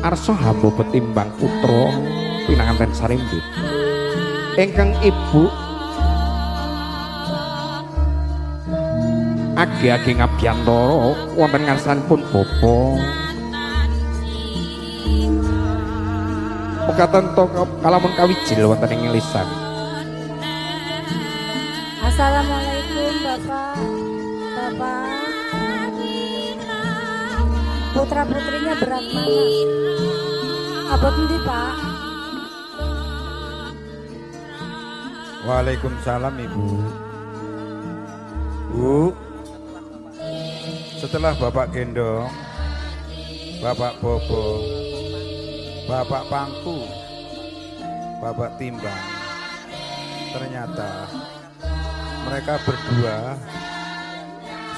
Arsa hamba petimbang putra pinanganten sarimbit. Ingkang ibu age-age ngabiyantara wonten ngarsanipun bapa. Mekaten to kalamun kawijil wonten ing lisan. Assalamualaikum Bapak. Bapak. Putra putrinya berat mana? Abot endi, Pak? Waalaikumsalam Ibu. Bu, setelah Bapak gendong, Bapak bobo, Bapak pangku, Bapak timbang, ternyata mereka berdua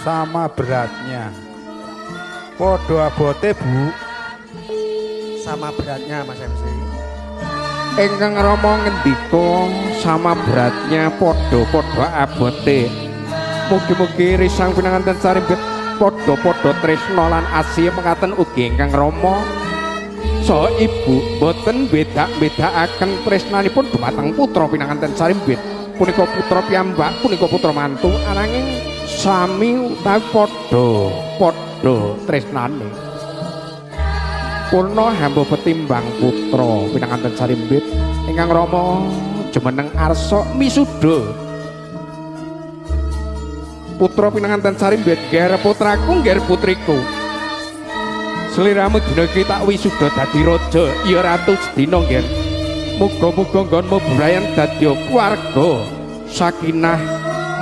sama beratnya. Podo abote, Bu. Sama beratnya, Mas MC. Ingkang Rama ngendika sama beratnya, padha-padha abote. Mugi-mugi risang pinanganten sarimbit padha-padha tresna lan asih mekaten ugi ingkang Rama saha ibu boten bedak-bedakaken tresnanipun dumateng putra pinanganten sarimbit. Punika putra piyambak, punika putra mantu, ananging sami utawi padha-padha tresnane. Purna hamba petimbang putra pinanganten sarimbit ingkang Rama jumeneng arsa misuda. Putra pinanganten sarimbit, ger putraku, ger putriku. Sliramu dina iki tak wisuda dadi raja, ya ratu sedina, ger. Muga-muga nggonmu brayan dadi keluarga sakinah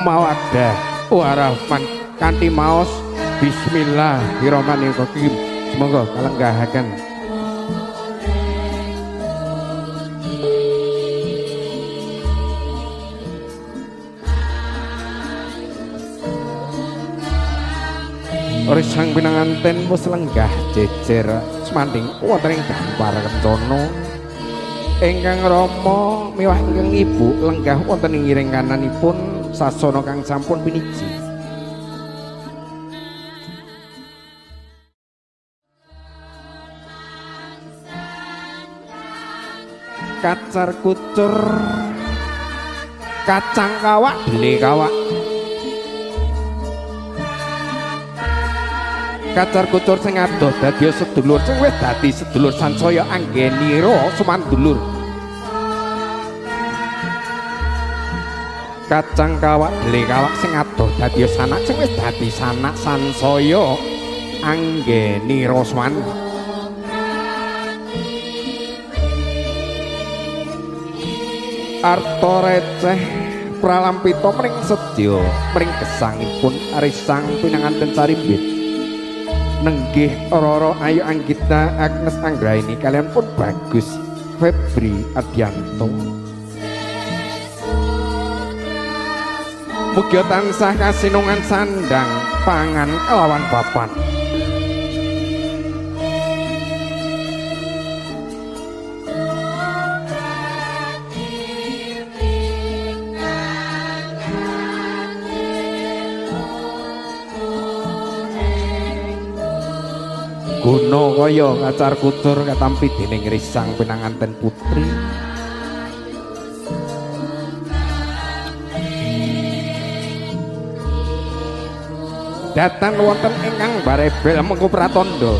mawaddah warahmah kanthi maos bismillahirrahmanirrahim. Semoga kalenggahaken. Risang pinanganten wis lenggah jejer semanding wonten ing dampar kencana. Ingkang Rama miwah ingkang ibu lenggah wonten ing ngiring kananipun sasana kang sampun piniji. Kacar kucur kacang kawak dele kawak. Kacar kucur sing adoh dadi sedulur sing wis dadi sedulur sansaya anggenira sumandulur. Kacang kawak dele kawak sing adoh dadi sanak sing wis dadi sanak sansaya anggenira suman. Arta receh pralampita mring sedya mring gesangipun risang pinanganten sarimbit. Nenggih Roro Ayu Anggita Agnes Anggraini kalian pun Bagus Febri Adianto. Mugi tansah kasinungan sandang pangan kelawan papan. Guna kaya kacar kucur katampi dening risang pinanganten putri. Datan wonten ingkang barebel mengku pratandha.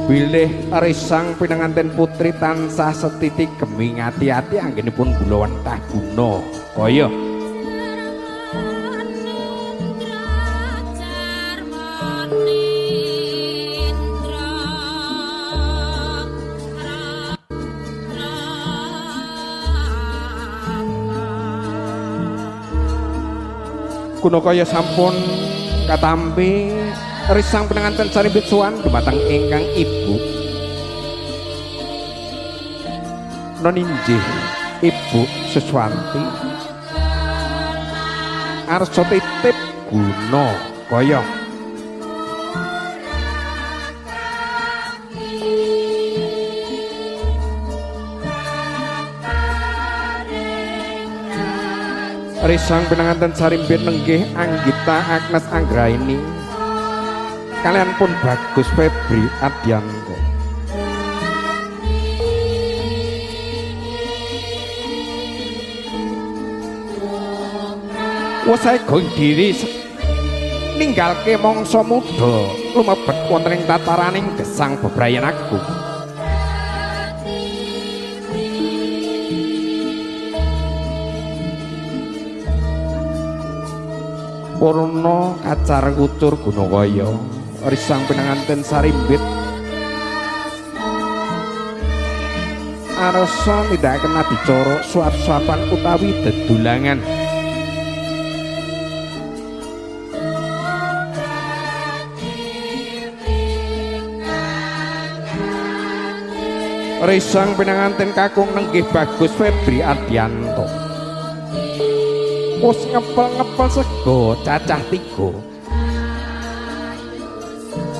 Bilih risang pinanganten putri tansah setiti gemi ngati-ati anggenipun gulawentah guna kaya. Guna kaya sampun katampi risang pinanganten sarimbit suwan dumateng ingkang ibu. Non injih Ibu Suswanti arsa titip guna kaya. Risang pinanganten sarimbit nenggih Anggita Agnes Anggraini. Kalian pun Bagus Febri Adianto. Wes gong diri ninggalke mangsa muda lumebet wonten ing tataraning gesang bebrayan agung. Purna kacar kucur gunakaya risang pinanganten sarimbit arsa nindakaken adicara suap-suapan utawi dedulangan. Risang pinanganten kakung nenggih Bagus Febri Adianto. Wis ngepel-ngepel sego cacah tiga.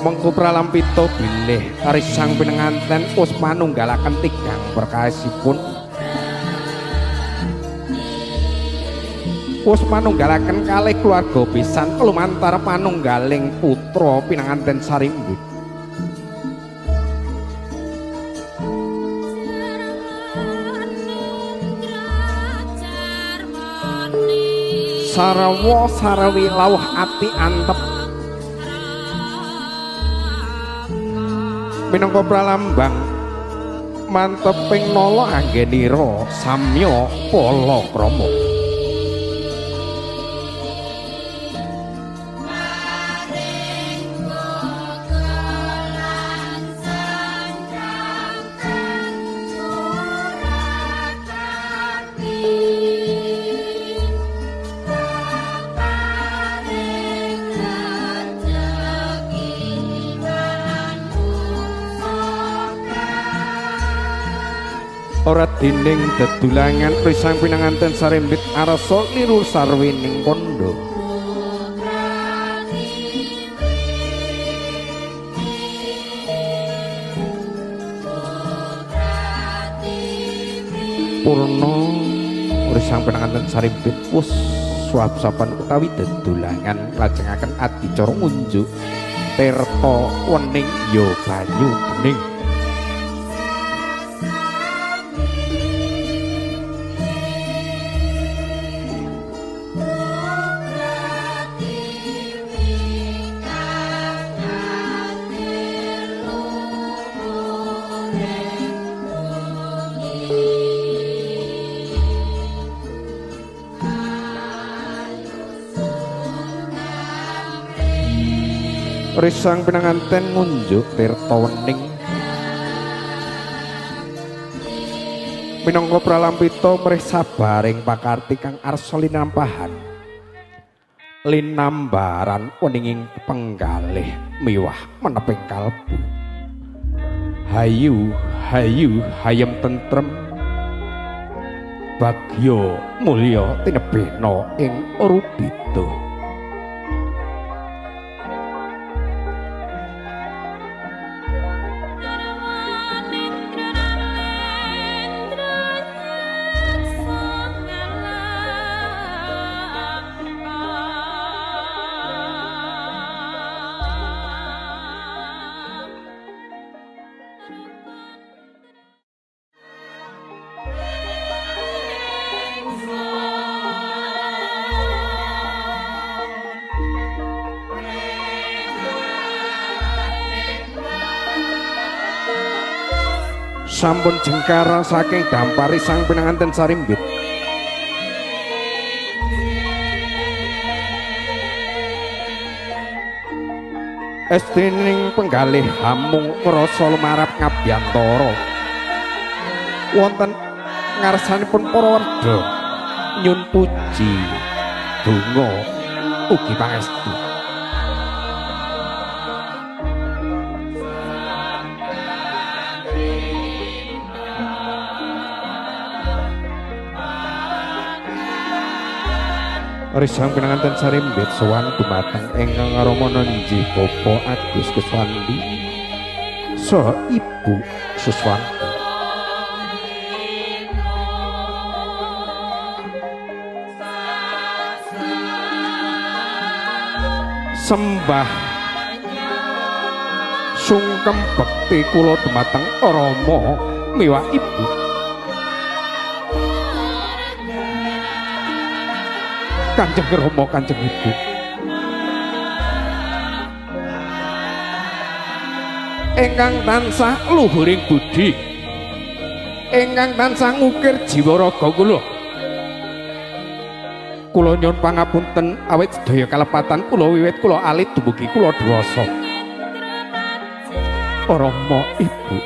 Mengko pralampita bilih risang pinanganten wis manunggalaken tigang perkasipun. Wis manunggalaken kalih keluarga pisan lumantar panunggaling putra pinanganten sarimbit. Sarawa sarawi lawuh ati antep minangka pralambang manteping nala anggenira samya palakrama. Ora dening dedulangan risang pinanganten sarimbit arsa niru sarwining kandha. Purna risang pinanganten sarimbit wus suap-suapan utawi dedulangan lajengaken adicara ngunjuk tirta wening ya banyu bening. Risang pinanganten ngunjuk tirta wening minangka pralampita mrih sabaring pakarti kang arsa linampahan linambaran weninging penggalih miwah meneping kalbu. Hayu hayu hayem tentrem bagya mulya tinebihna ing rubeda. Sampun jengkara saking dampari sang pinanganten sarimbit. Estrining penggalih hamung ngrasa lumarap ngabyantara. Wonten ngarsanipun para werda nyun puji donga ugi pangestu. Risang pinanganten sarimbit sowan dumateng ingkang rama nenjih Bapak Agus Kuswandi saha Ibu Suswanti. Sembah Sungkem bekti kula dumateng Rama miwah Ibu. Kanjeng Rama, Kanjeng Ibu. Ingkang tansah luhuring budi, ingkang tansah ngukir jiwa raga kula. Kula nyuwun pangapunten awit sedaya kalepatan kula wiwit kula alit dumugi kula dewasa. Rama Ibu,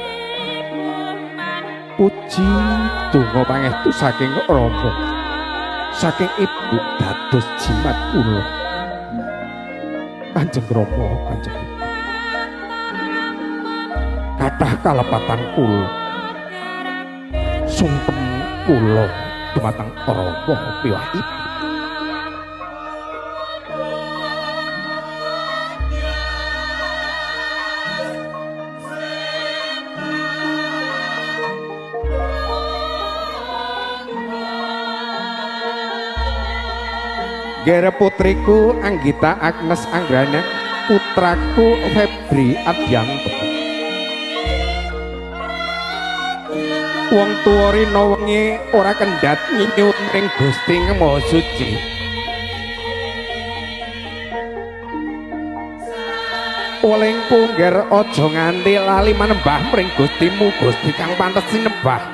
puji donga pangestu saking Rama, saking Ibu dados jimat kula. Kanjeng Rama, Kanjeng Ibu, kathah kalepatan kula, sungkem kula dumateng Rama miwah Ibu. Gere putriku Anggita Agnes Anggrana, putraku Febri Adianto. Wong tuwa rina wengi ora kendhat nyuwun ring Gusti Maha Suci. Olengku ngger aja nganti lali manembah mring Gustimu, Gusti kang pantes sinembah.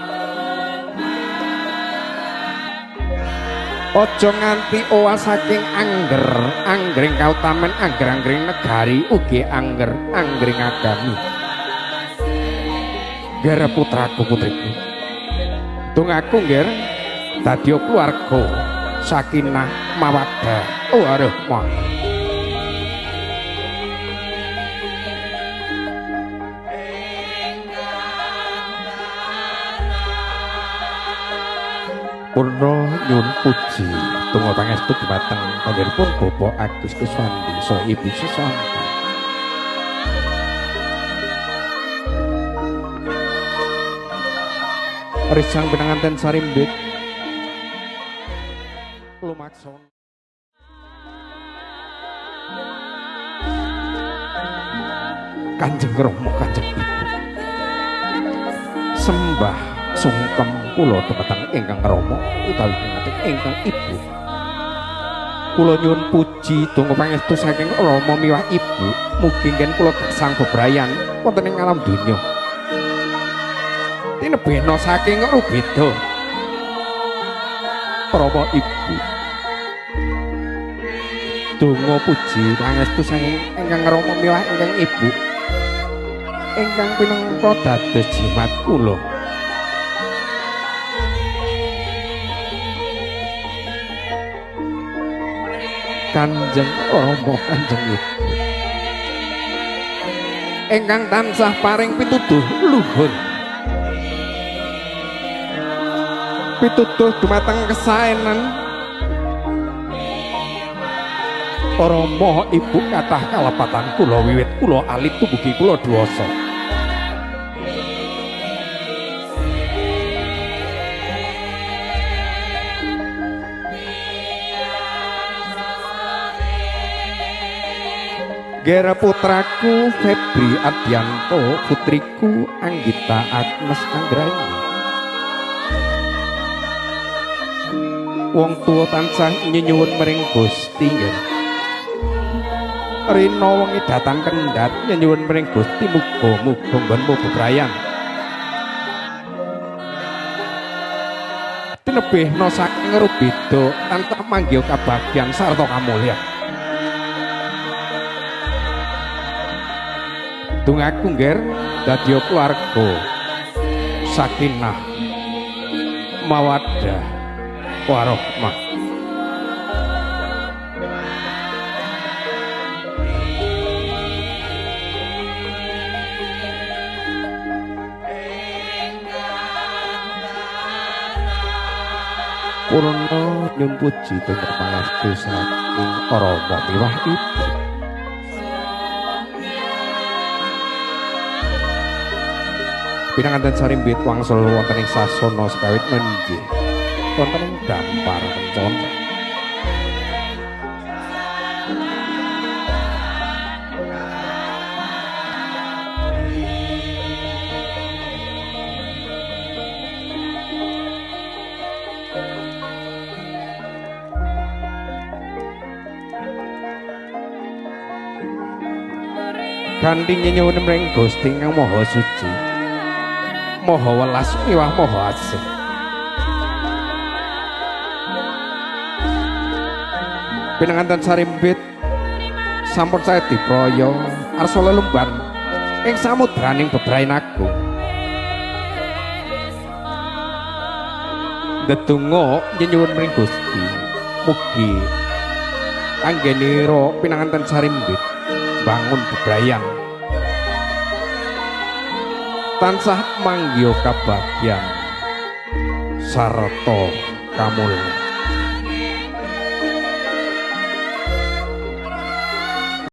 Aja nganti owah saking angger anggring kautamen, angger-anggring negari, ugi angger anggring agami. Ger putraku putriku, dongaku ngger dadi keluarga sakinah mawaddah warahmah. Purna nyuwun puji donga pangestu dumateng panjenenganipun Bapak Agus Kuswandi saha Ibu Susanti. Risang pinanganten sarimbit lumakson. Kanjeng Rama, Kanjeng Ibu, sembah sungkem kula dumateng ingkang Rama utawi dumateng ingkang Ibu. Kula nyuwun puji donga pangestu saking Rama miwah Ibu, mugi ngen kula gesang bebrayan wonten ing alam donya. Tinebena saking rubeda. Rama Ibu, donga puji pangestu saking ingkang Rama miwah ingkang Ibu, ingkang pinangka dados jimat kula. Kanjeng Rama, Kanjeng Ibu, ingkang tansah paring pituduh luhur, pituduh dumateng kesaenan. Rama Ibu, kathah kalepatan kula wiwit kula alit tumugi kula dewasa. Gera putraku Febri Adianto, putriku Anggita Agnes Anggraini. Wong tuwa tansah nyenyuwun mring Gusti nggih. Rina wengi datang kendhat nyenyuwun mring Gusti, muga-muga nggonmu bebrayan. Tinebihna saking rubeda tansah manggih kabagyan sarta kamulyan. Dongaku ngger dadi keluarga sakinah mawaddah warahmah. Purna nyuwun puji donga pangestu saking Rama miwah Ibu. Pinanganten sarimbit wangsul wonten ing sasana sekawit menjih wonten ing dampar kencana. Kanthi nyenyuwun mring Gusti kang Maha Suci, Maha Welas miwah Maha Asih. Pinanganten sarimbit sampun saya diproyo arsa lelumban ing samudraning bebrayan agung. Ndedonga nyenyuwun mring Gusti mugi anggenira pinanganten sarimbit bangun bebrayan tansah manggiha kabagyan sarta kamulyan.